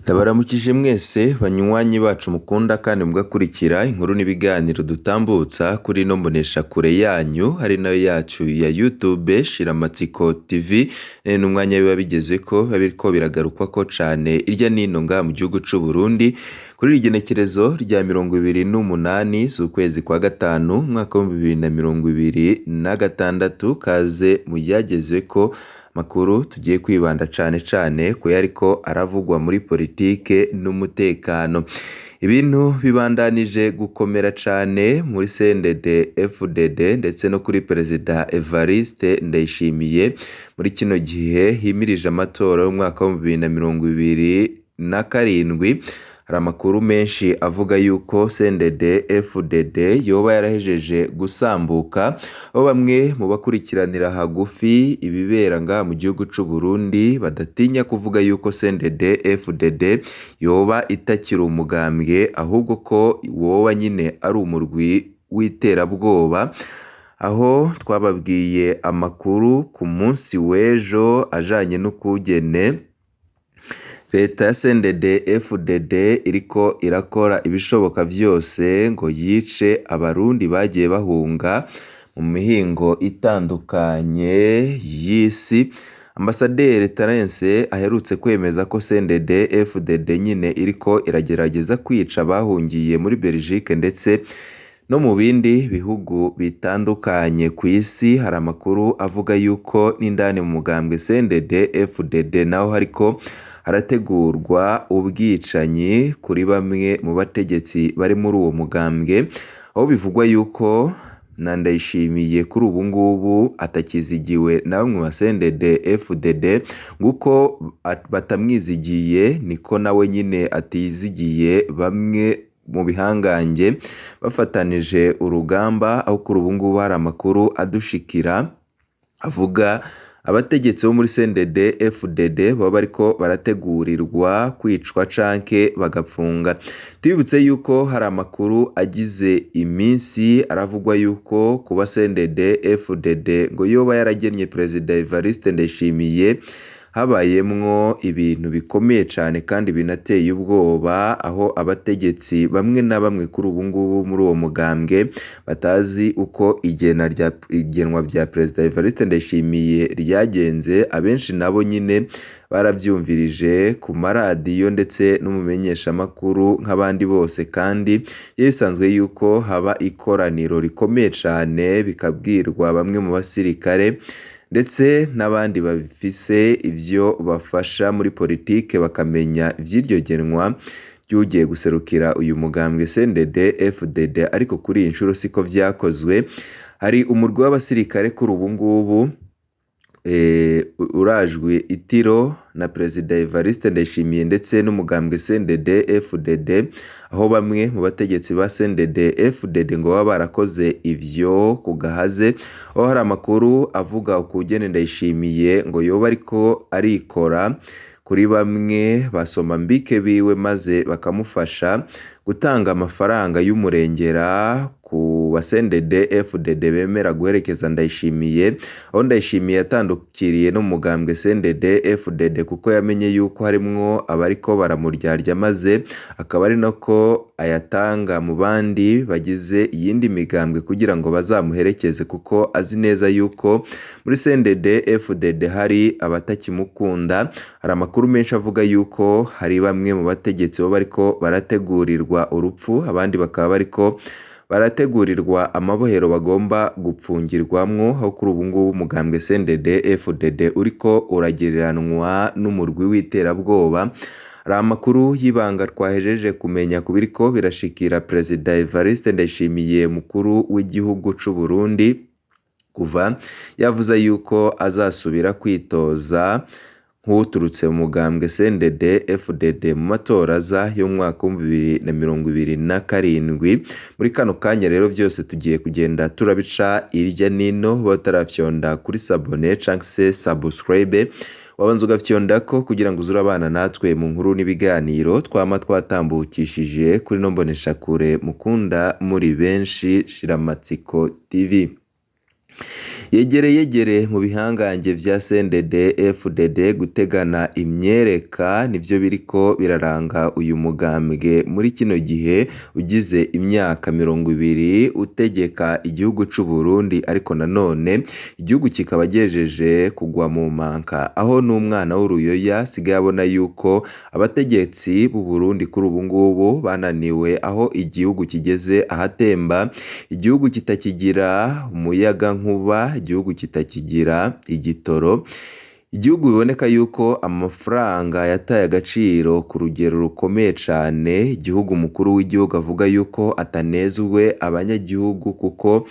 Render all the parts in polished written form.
Ndabaramukije mwese banywanyi bacu mukunda kandi mugakurikira inkuru n'ibiganiro dutambutsa kuri ino mboneshakure yanyu ari nayo yacu ya YouTube Shiramatsiko TV. N'umwanya biba bigezeko biba biriko biragarukwako cane irya nino ngaha mu gihugu c'u Burundi kuri iri genekerezo rya 28 z'ukwezi kwa gatanu umwaka w'2026. Kaze mu ryagezweko makuru tugiye kwibanda cane cane ku yariko aravugwa muri politike n'umutekano. Ibintu bibandanije gukomera cane muri CNDD FDD ndetse no kuri Perezida Evariste Ndayishimiye muri kino gihe himirije amatora y'umwaka w'2027. Hari amakuru menshi avuga yuko CNDD FDD yoba yarahejeje gusambuka, aho bamwe mu bakurikiranira hagufi ibibera ngaha mu gihugu c'u Burundi badatinya kuvuga yuko CNDD FDD yoba itakiri umugambwe, ahubwo ko woba nyine ari umurwi w'iterabwoba. Aho twababwiye amakuru ku munsi w'ejo ajanye n'ukugene leta ya CNDD FDD iriko irakora ibishoboka vyose ngo yice abarundi bagiye bahunga mu mihingo itandukanye y'isi. Ambasaderi Terence aherutse kwemeza ko CNDD FDD nyine iriko iragerageza kwica abahungiye muri Belgique ndetse no mu bindi bihugu bitandukanye kw'isi. Hari amakuru avuga yuko n'indani mu mugambwe CNDD FDD naho hariko harategurwa ubwicanyi kuri bamwe mu bategetsi bari muri uwo mugambwe, aho bivugwa yuko na Ndayishimiye kuri ubu ngubu atakizigiwe na bamwe mu ba CNDD FDD, nguko batamwizigiye niko nawe nyine atizigiye bamwe mu bihangange bafatanije urugamba. Aho kuri ubu ngubu hari amakuru adushikira avuga abategetsi bo muri CNDD FDD baba bariko barategurirwa kwicwa canke bagapfunga. Tubibutse yuko hari amakuru agize iminsi aravugwa yuko kuba CNDD FDD ngo yoba yaragennye Perezida Evariste Ndayishimiye habayemwo ibintu bikomeye cane kandi binateye ubwoba, aho abategetsi bamwe na bamwe kuri ubu ngubu muri uwo mugambwe batazi uko igenwa rya Perezida Evariste Ndayishimiye ryagenze. Abenshi nabo nyine baravyumvirije ku maradiyo ndetse no mu menyeshamakuru nk'abandi bose, kandi iyo bisanzwe yuko haba ikoraniro rikomeye cane bikabwirwa bamwe mu basirikare ndetse n'abandi bafise ivyo bafasha muri politike bakamenya ivy'iryo genwa ry'ugiye guserukira uyu mugambwe CNDD FDD. Ariko kuri iyi nshuro siko vyakozwe. Hari umurwi w'abasirikare kuri ubu ngubu urajwe itiro na Perezida Evariste Ndayishimiye ndetse n'umugambwe CNDD FDD, aho bamwe mu bategetsi ba CNDD FDD ngo baba barakoze ivyo ku gahaze, aho hari amakuru avuga ukugene Ndayishimiye ngo yoba ariko arikora kuri bamwe basomambike biwe maze bakamufasha gutanga amafaranga y'umurengera ku ba CNDD FDD bemera guherekeza Ndayishimiye, aho Ndayishimiye yatandukiriye n'umugambwe CNDD FDD kuko yamenye yuko harimwo abariko baramuryarya, maze akaba ari nako ayatanga mu bandi bagize iyindi migambwe kugira ngo bazamuherekeze, kuko azi neza yuko muri CNDD FDD hari abatakimukunda. Hari amakuru menshi avuga yuko hari bamwe mu bategetsi bo bariko barategurirwa urupfu, abandi bakaba bariko barategurirwa amabohero bagomba gupfungirwamwo, aho kuri ubu ngubu umugambwe CNDD FDD uriko uragereranwa n'umurwi w'iterabwoba. Hari amakuru y'ibanga twahejeje kumenya ku biriko birashikira Perezida Evariste Ndayishimiye mukuru w'igihugu c'u Burundi, kuva yavuze yuko azasubira kwitoza nk'uturutse mu mugambwe CNDD FDD mu matora aza y'umwaka w'2027. Muri kano kanya rero vyose tugiye kugenda turabica irya nino. Batarafyonda kuri sabone canke se subscribe, wabanza ugafyondako kugira ngo uze urabana natwe mu nkuru n'ibiganiro twama twatambukishije kuri ino mboneshakure mukunda muri benshi Shiramatsiko TV. Yegere yegere mu bihangange vya CNDD FDD gutegana imyereka nivyo biriko biraranga uyu mugambwe muri kino gihe ugize imyaka 20 utegeka igihugu c'u Burundi, ariko nanone igihugu kikaba gejeje kugwa mu manka, aho n'umwana w'uruyoya asigaye abona yuko abategetsi b'u Burundi kuri ubu ngubu bananiwe, aho igihugu kigeze ahatemba, igihugu kitakigira umuyagankuba, igihugu kitakigira igitoro, igihugu biboneka yuko amafaranga yataye agaciro ku rugero rukomeye cane. Igihugu umukuru w'igihugu avuga yuko atanezwe abanyagihugu kuko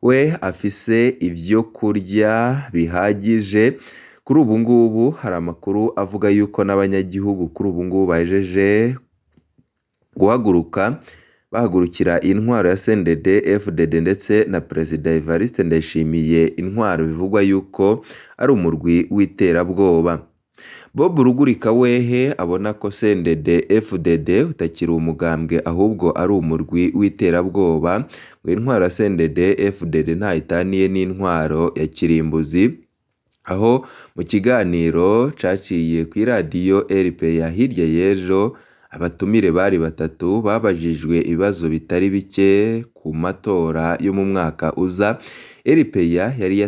we afise ivyo kurya bihagije. Kuri ubu ngubu hari amakuru avuga yuko n'abanyagihugu kuri ubu ngubu bahejeje guhaguruka, bahagurukira intwaro ya CNDD FDD ndetse na Perezida Evariste Ndayishimiye, intwaro bivugwa yuko ari umurwi w'iterabwoba. Bob Rugurika wehe abona ko CNDD FDD utakiri umugambwe ahubwo ari umurwi w'iterabwoba, ngo intwaro ya CNDD FDD ntaho itaniye n'intwaro ya kirimbuzi, aho mu kiganiro caciye kw'iradiyo RPA hirya y'ejo abatumire bari batatu babajijwe ibibazo bitari bike ku matora yo mu mwaka uza. RPA yari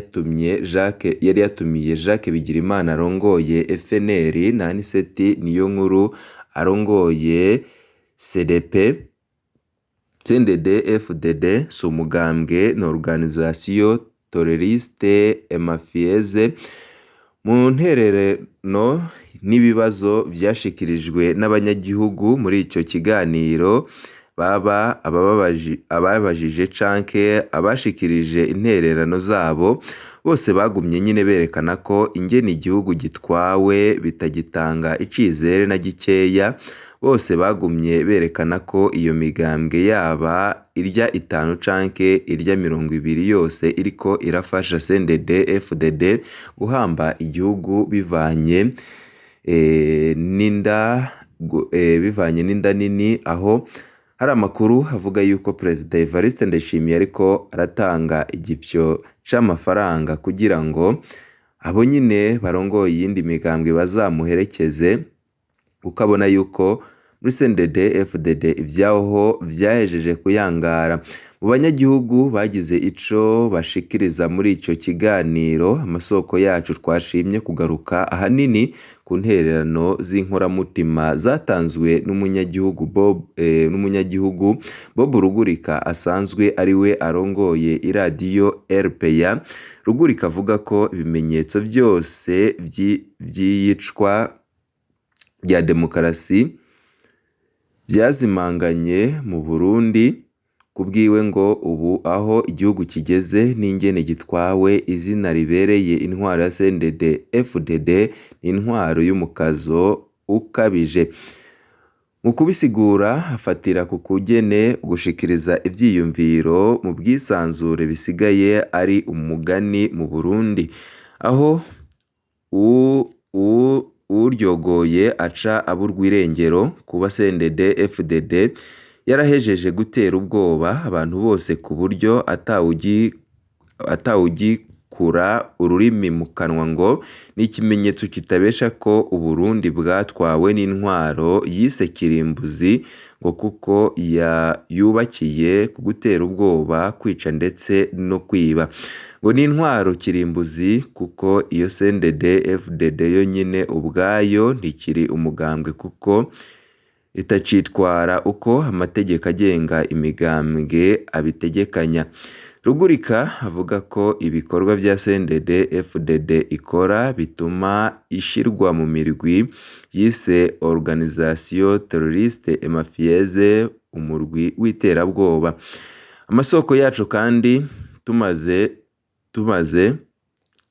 yatumiye Jacques Bigirimana arongoye FNL na Anicet Niyonkuru arongoye CDP. CNDD FDD si umugambwe ni organisation terroriste et mafieuse. Mu ntererano n'ibibazo vyashikirijwe n'abanyagihugu muri ico kiganiro, baba ababajije canke abashikirije intererano zabo, bose bagumye nyine berekana ko ingene igihugu gitwawe bitagitanga icizere na gikeya. Bose bagumye berekana ko iyo migambwe yaba irya 5 canke irya 20 yose iriko irafasha CNDD FDD guhamba igihugu bivanye n'inda nini, aho hari amakuru avuga yuko Perezida Evariste Ndayishimiye ariko aratanga igifyo c'amafaranga kugira ngo abo nyine barongoye iyindi migambwe bazamuherekeze, kuko abona yuko muri CNDD FDD ivyaho vyahejeje kuyangara. Mu banyagihugu bagize ico bashikiriza muri ico kiganiro, amasoko yacu twashimye kugaruka ahanini ku ntererano z'inkoramutima zatanzwe n'umunyagihugu Bob Rugurika asanzwe ari we arongoye iradiyo RPA. Rugurika avuga ko ibimenyetso vyose vy'iyicwa rya demokarasi vyazimanganye mu Burundi. Kubwiwe ngo ubu aho igihugu kigeze n'ingene gitwawe, izina ribereye intwaro ya CNDD FDD ni intwaro y'umukazo ukabije. Mu kubisigura afatira ku kugene gushikiriza ivyiyumviro mu bwisanzure bisigaye ari umugani mu Burundi, aho uwuryogoye aca aburwa irengero. Kuba CNDD FDD yarahejeje gutera ubwoba abantu bose ku buryo atawugikura ururimi mu kanwa, ngo ni ikimenyetso kitabesha ko Uburundi bwatwawe n'intwaro yise kirimbuzi, ngo kuko yubakiye ku gutera ubwoba, kwica ndetse no kwiba. Ngo ni intwaro kirimbuzi kuko iyo CNDD FDD yonyine ubwayo ntikiri umugambwe, kuko itacitwara uko amategeko agenga imigambwe abitegekanya. Rugurika avuga ko ibikorwa vya CNDD FDD ikora bituma ishirwa mu mirwi yise organisation terroriste et mafieuse, umurwi w'iterabwoba. Amasoko yacu kandi tumaze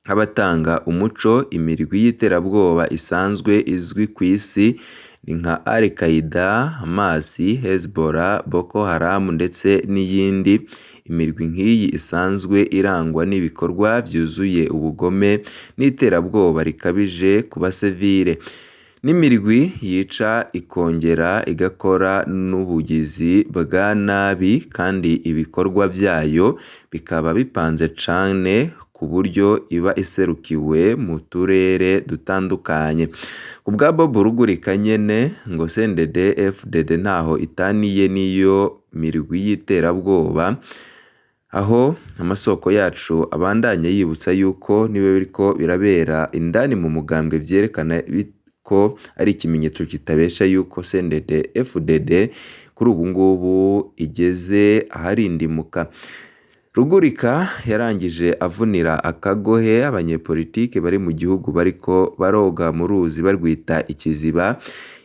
nk'abatanga umuco, imirwi y'iterabwoba isanzwe izwi kw'isi ni nka Al Qaeda, Hamas, Hezbollah, Boko Haram ndetse n'iyindi. Imirwi nk'iyi isanzwe irangwa n'ibikorwa vyuzuye ubugome n'iterabwoba rikabije ku basivile. N'imirwi yica ikongera igakora n'ubugizi bwa nabi, kandi ibikorwa vyayo bikaba bipanze cane ku buryo iba iserukiwe mu turere dutandukanye. Ku bwa Bob Rugurika nyene ngo CNDD FDD ntaho itaniye n'iyo mirwi y'iterabwoba, aho amasoko yacu abandanya yibutsa yuko niba biriko birabera indani mu mugambwe vyerekana ko ari ikimenyetso kitabesha yuko CNDD FDD kuri ubu ngubu igeze aharindimuka. Rugurika yarangije avunira akagohe abanyepolitike bari mu gihugu bariko baroga mu ruzi barwita ikiziba,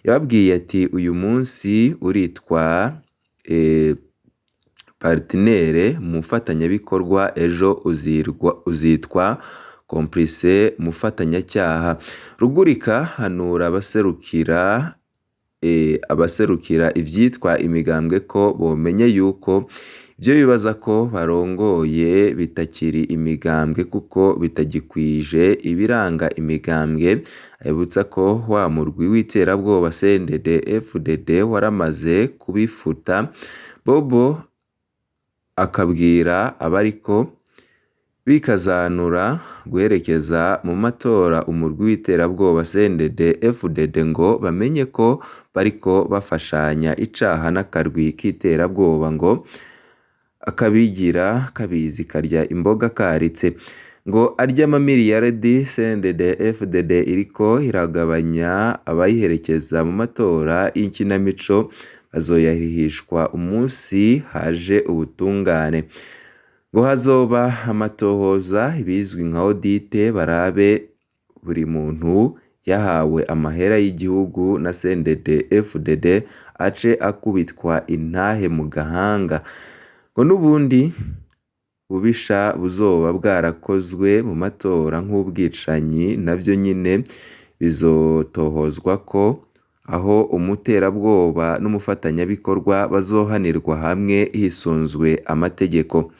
yababwiye ati uyu munsi uritwa partenere mufatanyabikorwa, ejo uzitwa complice mufatanyacyaha. Rugurika hanura abaserukira ivyitwa imigambwe ko bomenye yuko ivyo bibaza ko barongoye bitakiri imigambwe kuko bitagikwije ibiranga imigambwe. Abibutsa ko wa murwi w'iterabwoba CNDD FDD waramaze kubifuta. Bobo akabwira abariko bikazanura guherekeza mu matora umurwi w'iterabwoba CNDD FDD ngo bamenye ko bariko bafashanya icaha n'akarwi k'iterabwoba, ngo akabigira kabizi karya imboga karitse. Ngo arya amamiliyaridi CNDD FDD iriko iragabanya abayiherekeza mu matora y'ikinamico bazoyarihishwa umunsi haje ubutungane. Ngo hazoba amatohoza ibizwi nka audite, barabe buri muntu yahawe amahera y'igihugu na CNDD FDD ace akubitwa intahe mu gahanga. Ngo n'ubundi bubisha buzoba bwarakozwe mu matora nk'ubwicanyi navyo nyene bizotohozwa ko, aho umuterabwoba n'umufatanyabikorwa bazohanirwa hamwe hisunzwe amategeko.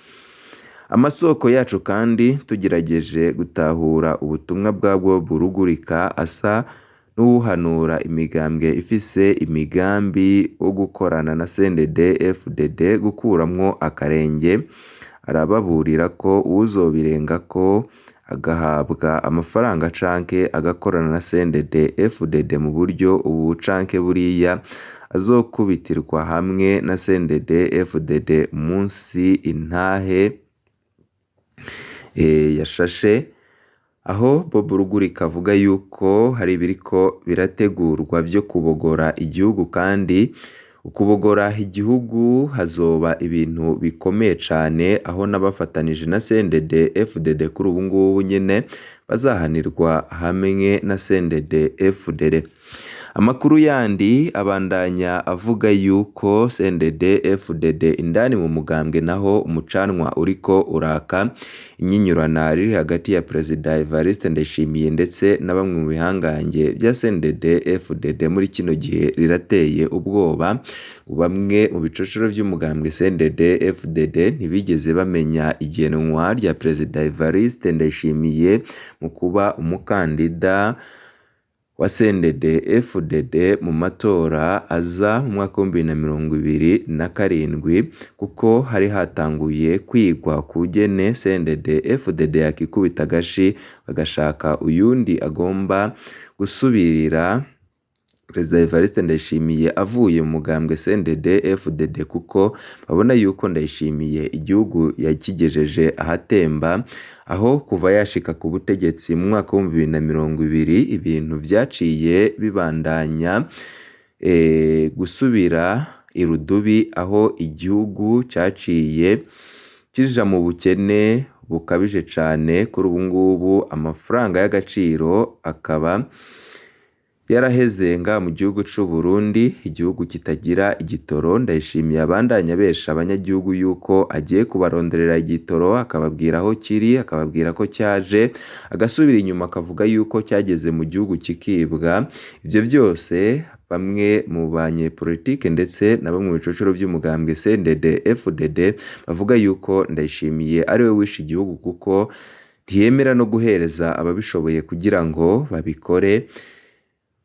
Amasoko yacu kandi tugerageje gutahura ubutumwa bwa Bob Rugurika asa n'uwuhanura imigambwe ifise imigambi wo gukorana na CNDD FDD gukuramwo akarenge, arababurira ko uwuzobirengako agahabwa amafaranga canke agakorana na CNDD FDD mu buryo ubu canke buriya azokubitirwa hamwe na CNDD FDD munsi intahe yashashe. Aho Bob Rugurika avuga yuko hari ibiriko birategurwa vyo kubogora igihugu, kandi ukubogora igihugu hazoba ibintu bikomeye cane, aho n'abafatanije na CNDD FDD kuri ubu ngubu nyene bazahanirwa hamwe na CNDD FDD. Amakuru yandi abandanya avuga yuko CNDD FDD indani mu mugambwe naho umucanwa uriko uraka, inyinyurana riri hagati ya Perezida Evariste Ndayishimiye ndetse na bamwe mu bihangange vya CNDD FDD muri kino gihe rirateye ubwoba. Bamwe mu bicocero vy'umugambwe CNDD FDD ntibigeze bamenya igenwa rya Perezida Evariste Ndayishimiye mu kuba umukandida wa CNDD FDD mu matora aza mu mwaka w'2027, kuko hari hatanguye kwigwa kugene CNDD FDD yakikubita agashi bagashaka uyundi agomba gusubirira Perezida Evariste Ndayishimiye avuye mu mugambwe CNDD FDD, kuko babona yuko Ndayishimiye igihugu yakigejeje ahatemba, aho kuva yashika ku butegetsi mu mwaka w'2020 ibintu vyaciye bibandanya gusubira irudubi, aho igihugu caciye kija mu bukene bukabije cane. Kuri ubu ngubu amafaranga y'agaciro akaba yaraheze nga mu gihugu c'u Burundi, igihugu kitagira igitoro. Ndayishimiye abandanya abesha abanyagihugu yuko agiye kubaronderera igitoro, akababwira aho kiri, akababwira ko cyaje, agasubira inyuma akavuga yuko cyageze mu gihugu kikibwa. Ivyo vyose bamwe mu banyepolitike ndetse na bamwe mu bicocero vy'umugambwe CNDD FDD bavuga yuko Ndayishimiye ariwe wishe igihugu, kuko ntiyemera no guhereza ababishoboye kugira ngo babikore.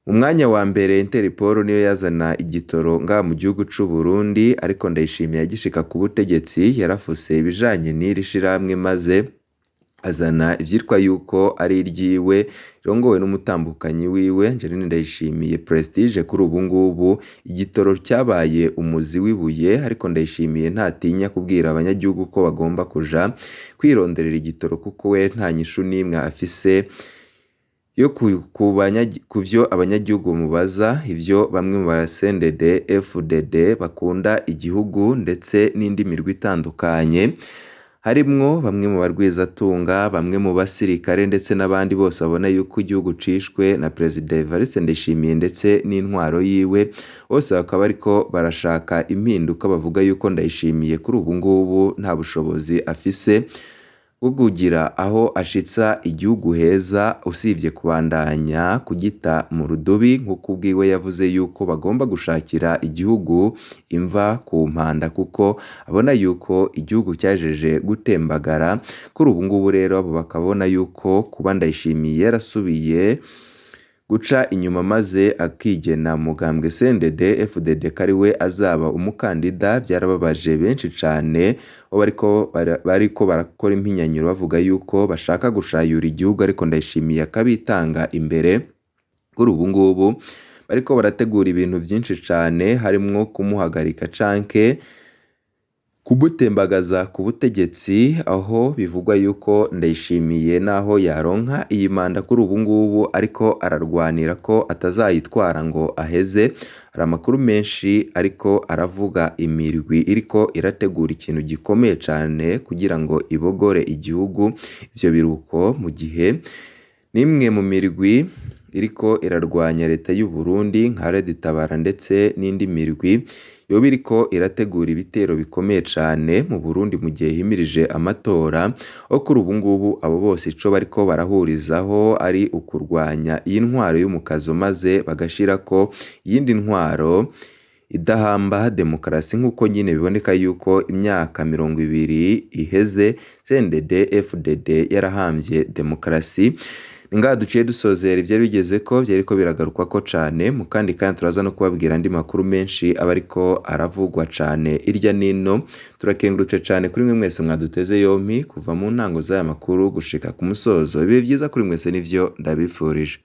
Mu mwanya wa mbere Interpol niyo yazana igitoro nga mu gihugu c'u Burundi, ariko Ndayishimiye agishika ku butegetsi yarafuse ibijanye n'iri shirahamwe maze azana ivyitwa yuko ari iryiwe rirongowe n'umutambukanyi wiwe Angeline Ndayishimiye Prestige. Kuri ubu ngubu igitoro cyabaye umuzi w'ibuye, ariko Ndayishimiye ntatinya kubwira abanyagihugu ko bagomba kuja kwironderera igitoro kuko we nta nyishu n'imwe afise yo kuvyo abanyagihugu bamubaza, ivyo bamwe mu ba CNDD FDD bakunda igihugu ndetse n'indi mirwi itandukanye harimwo bamwe mu barwizatunga, bamwe mu basirikare ndetse n'abandi bose babona yuko igihugu cishwe na Perezida Evariste Ndayishimiye ndetse n'intwaro yiwe, bose bakaba bariko barashaka impinduka bavuga yuko Ndayishimiye kuri ubu ngubu nta bushobozi afise bwo kugira aho ashitsa igihugu heza usibye kubandanya kugita mu rudubi, nk'uko ubwiwe yavuze yuko bagomba gushakira igihugu imva ku mpanda kuko abona yuko igihugu cyajeje gutembagara. Kuri ubu ngubu rero abo bakabona yuko kuba Ndayishimiye yarasubiye guca inyuma maze akigena mugambwe CNDD FDD ko ari we azaba umukandida byarababaje benshi cane, aho bariko barakora impinyanyuro bavuga yuko bashaka gushayura igihugu ariko Ndayishimiye akabitanga imbere. Kuri ubu ngubu bariko barategura ibintu vyinshi cane harimwo kumuhagarika canke kumutembagaza ku butegetsi, aho bivugwa yuko Ndayishimiye naho yaronka iyi manda kuri ubu ngubu ariko ararwanira ko atazayitwara ngo aheze. Hari amakuru menshi ariko aravuga imirwi iriko irategura ikintu gikomeye cane kugira ngo ibogore igihugu, ivyo biruko mu gihe n'imwe mu mirwi iriko irarwanya leta y'u Burundi nka Red Tabara ndetse n'indi mirwi yoba iriko irategura ibitero bikomeye cane mu Burundi mu gihe himirije amatora, aho kuri ubu ngubu abo bose ico bariko barahurizaho ari ukurwanya iyi ntwaro y'umukazo maze bagashirako iyindi ntwaro idahamba demokarasi, nk'uko nyine biboneka yuko imyaka 20 iheze CNDD FDD yarahamvye demokarasi. Ni ngaha duciye dusozera ivyari bigezeko vyariko biragarukwako cane, mu kandi kanya turaza no kubabwira andi makuru menshi aba ariko aravugwa cane irya nino. Turakengurutse cane kuri mwe mwese mwaduteze yompi kuva mu ntango z'aya makuru gushika ku musozo. Ibihe vyiza kuri mwese nivyo ndabifurije.